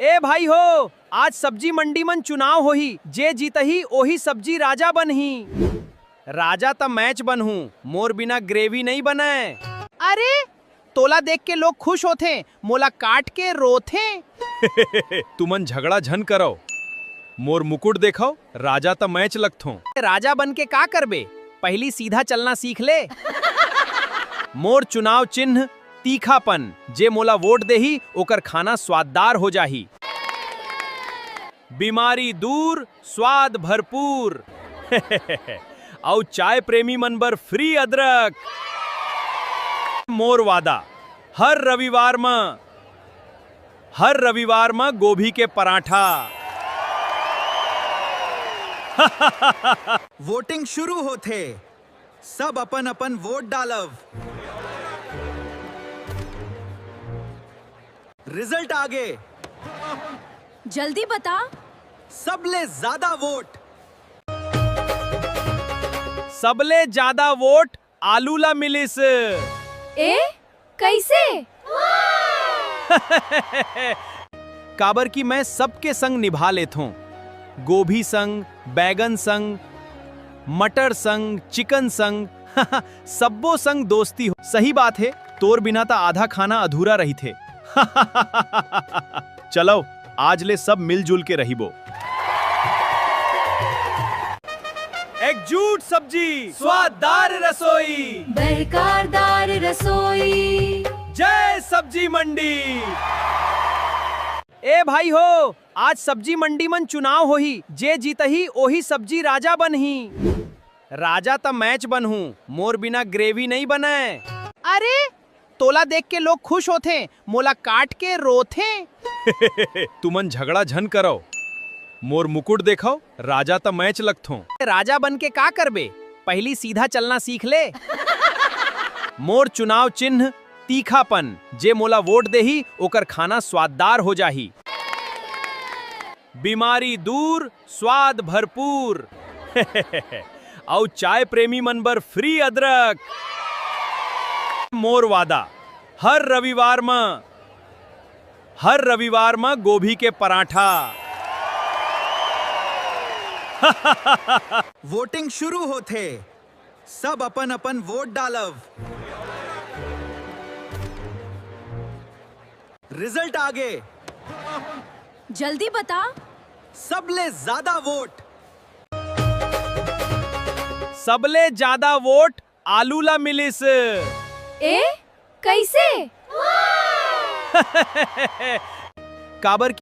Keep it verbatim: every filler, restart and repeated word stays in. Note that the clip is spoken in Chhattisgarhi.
ए भाई हो, आज सब्जी मंडी मन चुनाव होही, जे जीतही ओही सब्जी राजा बनही। राजा त मैं च बनहूं, मोर बिना ग्रेवी नइ बनय। अरे, तोला देख के लोग खुश होथे, मोला काट के रोथे। तुमन झगड़ा झन करव, मोर मुकुट देखव, राजा त मैं च लगथों। राजा बन के का करबे? पहिली सीधा चलना सीख ले। मोर चुनाव चिन्ह तीखापन, जे मोला वोट देही, ओकर खाना स्वाददार हो जाही। बीमारी दूर, स्वाद भरपूर। अउ चाय प्रेमी मन बर फ्री अदरक। मोर वादा, हर रविवार म, हर रविवार म गोभी के पराठा। वोटिंग शुरू होथे, सब अपन-अपन वोट डालव। रिजल्ट आगे। जल्दी बता। सबले ज्यादा वोट। सबले ज्यादा वोट आलू ला मिलिस। ए, कइसे? काबर कि मैं सबके संग निभा लेथों, गोभी संग, बैगन संग, मटर संग, चिकन संग, सब्बो संग दोस्ती हो। सही बात हे, तोर बिना त आधा खाना अधूरा रहिथे। चलव, आज ले सब मिलजुल के रहिबो। एकजुट सब्जी, स्वाददार रसोई। दरकारदार रसोई। जय सब्जी मंडी। ए भाई हो, आज सब्जी मंडी मन चुनाव होही, जे जीतही ओही सब्जी राजा बनही। राजा त मैं च बनहूं, मोर बिना ग्रेवी नइ बनय। अरे, तोला देख के लोग खुश होथे, मोला काट के रोथे। तुमन झगड़ा झन करव, मोर मुकुट देखव, राजा त मैं च लगथों। राजा बन के का करबे? पहिली सीधा चलना सीख ले। मोर चुनाव चिन्ह तीखापन, जे मोला वोट देही, ओकर खाना स्वाददार हो जाही। बीमारी दूर, स्वाद भरपूर। अउ चाय प्रेमी मन बर फ्री अदरक। मोर वादा, हर रविवार म, हर रविवार म गोभी के पराठा। वोटिंग शुरू होथे, सब अपन-अपन वोट डालव। रिजल्ट आगे। जल्दी बता। सबले ज्यादा वोट। सबले ज्यादा वोट आलू ला मिलिस। ए, कइसे? काबर